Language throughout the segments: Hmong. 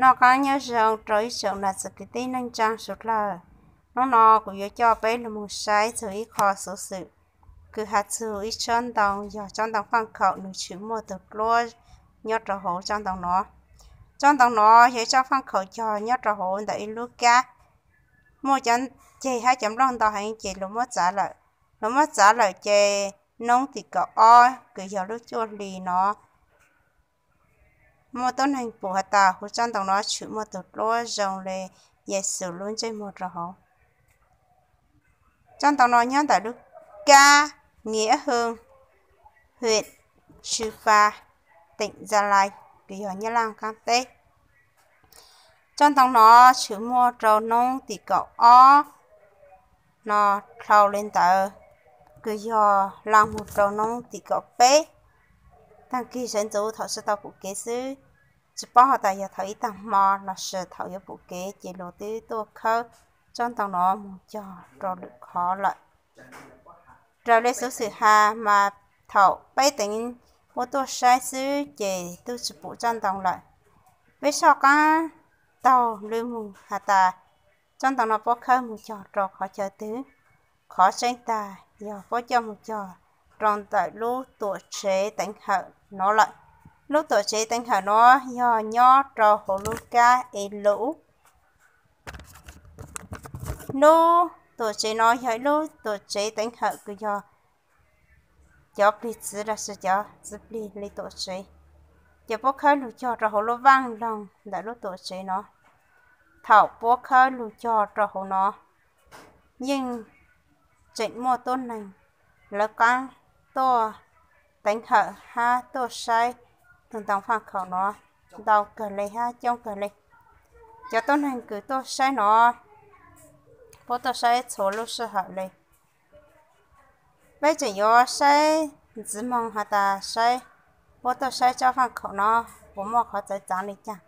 Noj qab nyob zoo rau ib tsoom nam txiv kwv tij neej tsaa suav dlawg. Hnub no kuv yuav coj peb lug moog saib txug ib qho xuv xwm kws has txug ib tsob ntoo, yog tsob ntoo faaj khaum nwg tshwm muaj tug dluab nyob rau hauv tsob ntoo no. Tsob ntoo no yog ib tsob faaj khaum cog nyob rau hauv ntawm ib lub kab, muaj cov ceg hab cov nplooj ntau heev ces luas muab txav lawm. Luas muab txav lawm ces noob tim kaum ob kws yog lub cuaj hli no muaj tuab neeg pum has tas huv tsob ntoo no tshwm muaj tug dluab zoo le Yexus lub ntsej muag rau hauv. Tsob ntoo no nyob ntawm lub kab Nghĩa Hưng, huyện Chư Păh, tỉnh Gia Lai, kws yog Nyab Laj qaab teb. Tsob ntoo no tshwm muaj rau noob tim kaum ob no dlhau le ntawd, kws yog laa moog rau noob tim kaum peb. Taag kig sawv ntxuv thaum tsi tau pum kev xwb, tsi paub has tas yog thaum ib taag hmo lossis thaum yuav pum kev ces luas twb tuaj khawb tsob ntoo no moog cog rau lwm qhov lawm. Raws le xuv xwm has mas thaum peb teev ua tuaj saib xwb ces tub tsi pum tsob ntoo lawm. Peb soj qaab taug lw moog has tas tsob ntoo no puab khawb moog cog rau qhov chaw twg. Qhov tseeb tag yog puab coj moog cog rau ntawm lub tuam tsev teev hawm no lawm. Lub tuam tsev teev hawm no yog nyob rau hauv lub kab E Lus. Lub tuam tsev no yog ib lub tuam tsev teev hawm kws yog cov plig txwv lossis cov txwv plig le tuam tsev, ces puab khawb lug cog rau hauv lub vaaj loog ntawm lub tuam tsev no. Thaum puab khawb lug cog rau hauv no, yeej tseem muaj tuab neeg lawv qaab tuaj teev hawm hab tuaj saib tug ntoo faaj khaum no ntau kawg le hab coob kawg le. Cov tuab neeg kws tuaj saib no, puab tuaj saib txhua lub sij hawm le. Peb tseem yuav saib ntxiv moog has tas saib puab tuaj saib tsob faaj khaum no puas muaj qhov txawv txav le caag.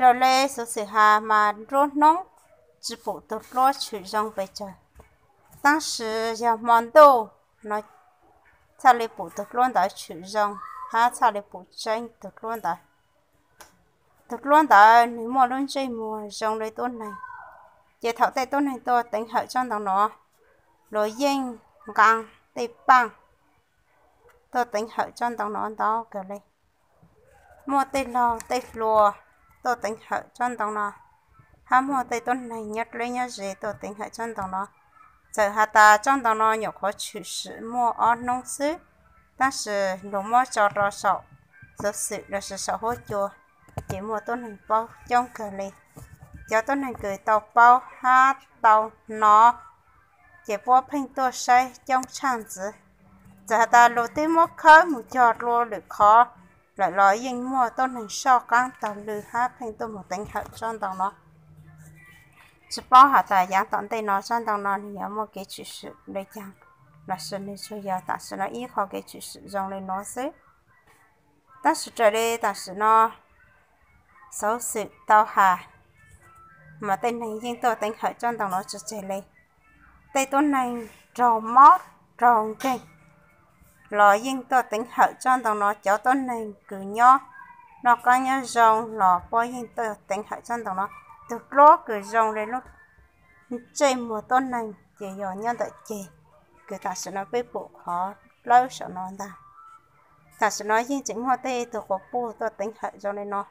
Raws le xuv xwm has mas nruab hnub tsi pum tug dluab tshwm zoo pes tsawg, tab sis yog hmo ntuj no txhaj le pum tug dluab ntawd tshwm zoo hab txhaj le pum tseeb tug dluab ntawd. Tug dluab ntawd nwg muaj lub ntsej muag zoo le tuab neeg, ces thaum tej tuab neeg tuaj teev hawm tsob ntoo no, luas yeej nqaa tej paaj tuaj teev hawm tsob ntoo no ntau kawg le. Muaj tej laug tej hluas tuaj teev hawm tsob ntoo no, hab muaj tej tuab neeg nyob dleb nyob ze tuaj teev hawm tsob ntoo no. Txawm has tas tsob ntoo no nyuam qhuav tshwm sim muaj ob hnub xwb, tab sis luas muab tso rau saum xuv xwm lossis saum huab cua, ces muaj tuab neeg paub coob kawg le. Cov tuab neeg kws tau paub hab tau hnov, ces puab pheej tuaj saib coob tshaj ntxiv. Txawm has tas luas twb muab khawb moog cog dlua lwm qhov lawm los yeej muaj tuab neeg soj qaab taug lw hab pheej tuaj moog teev hawm tsob ntoo no. Tsi paub has tas yaav tom ntej no tsob ntoo no nwg yuav muaj kev tshwm sim le caag, lossis nwg tsuas yog tam sim no ib qho kev tshwm sim zoo le nuav xwb. Tab sis raws le tam sim no xuv xwm tau has, mas tej neeg yeej tuaj teev hawm tsob ntoo no tsi tseg le. Tej tuab neeg raug mob raug nkeeg los yeej tuaj teev hawm tsob ntoo no. Cov tuab neeg kws nyob noj qaab nyob zoo los puab yeej tuaj teev hawm tsob ntoo no. Tug dluab kws zoo le lub ntsej muag tuab neeg ces yog nyob ntawm ceg kws tam sim no peb pum qhov dlawb saum no ntag. Tam sim no yeej tseem muaj tej tug quas puj tuaj teev hawm zoo le no.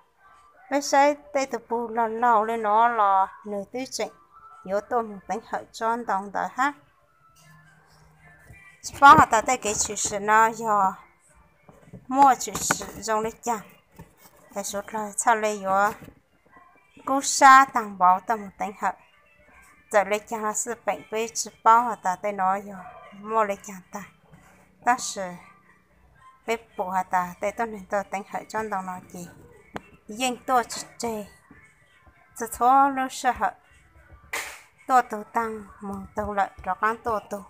Peb saib tej tug puj laug laug le no los nwg twb tseem yuav tuaj moog teev hawm tsob ntoo ntawd hab. Tsi paub has tas tej kev tshwm sim no yog muaj tshwm sim zoo le caag, es suav dlawg txhaj le yuav kub sab taag npaum tuaj moog teev hawm. Txawm le caag los xij peem peb tsi paub has tas tej no yog muaj le caag tag, tab sis peb pum has tas tej tuab neeg tuaj teev hawm tsob ntoo no ces yeej tuaj tsi tseg, txhua txhua lub sij hawm tuaj tug taag moog tug lawm rov qaab tuaj tug.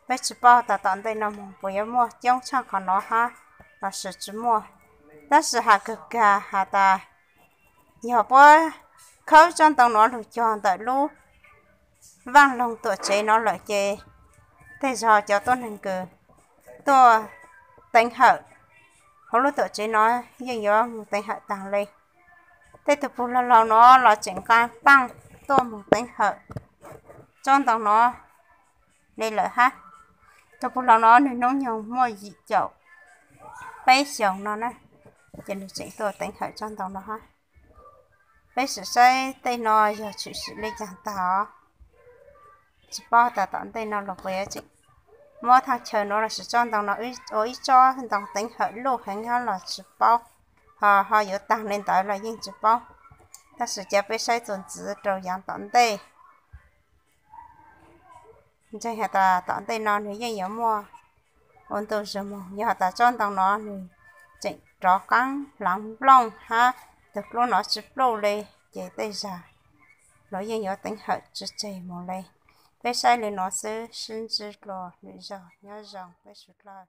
Peb tsi paub tas tom ntej no moog puas yuav muaj coob tshaaj qhov no hab lossis tsi muaj, tab sis has kawg kag has tas yog puab khawb tsob ntoo no lug cog ntawm lub vaaj loog tuam tsev no lawm ces tej zag cov tuab neeg kws tuaj teev hawm hauv lub tuam tsev no yeej yuav mus teev hawm taag le. Tej tug pug laug laug no los tseem nqa paaj tuaj mus teev hawm tsob ntoo no le lawm hab. Tug pug laug no nwg nub nyoog muaj yim caum peb xyoos no na, ces nwg tseem tuaj teev hawm tsob ntoo no hab. Peb sim saib tej no yog tshwm sim le caag taag os. Tsis paub tas tom ntej no los puas yuav tseem muab thaaj chaw no lossis tsob ntoo no ua ib tsob ntoo teev hawm luj heev hab los tsis paub, ho ho yuav taag le ntawd los yeej tsis paub. Tab sis ca peb saib txuas ntxiv rau yaav tom ntej. Ntseeg has tas tom ntej no nwg yeej yuav muaj ua ntu zug moog. Yog has tas tsob ntoo no nwg tseem rov qaab hlaav nplooj hab tug dlub no tsis pluj le, ces tej zag los yeej yuav teev hawm tsis tseg moog le. Peb saib le no xwb, sib ntsib dlua lwm zaug, nyob zoo peb suav dlawg.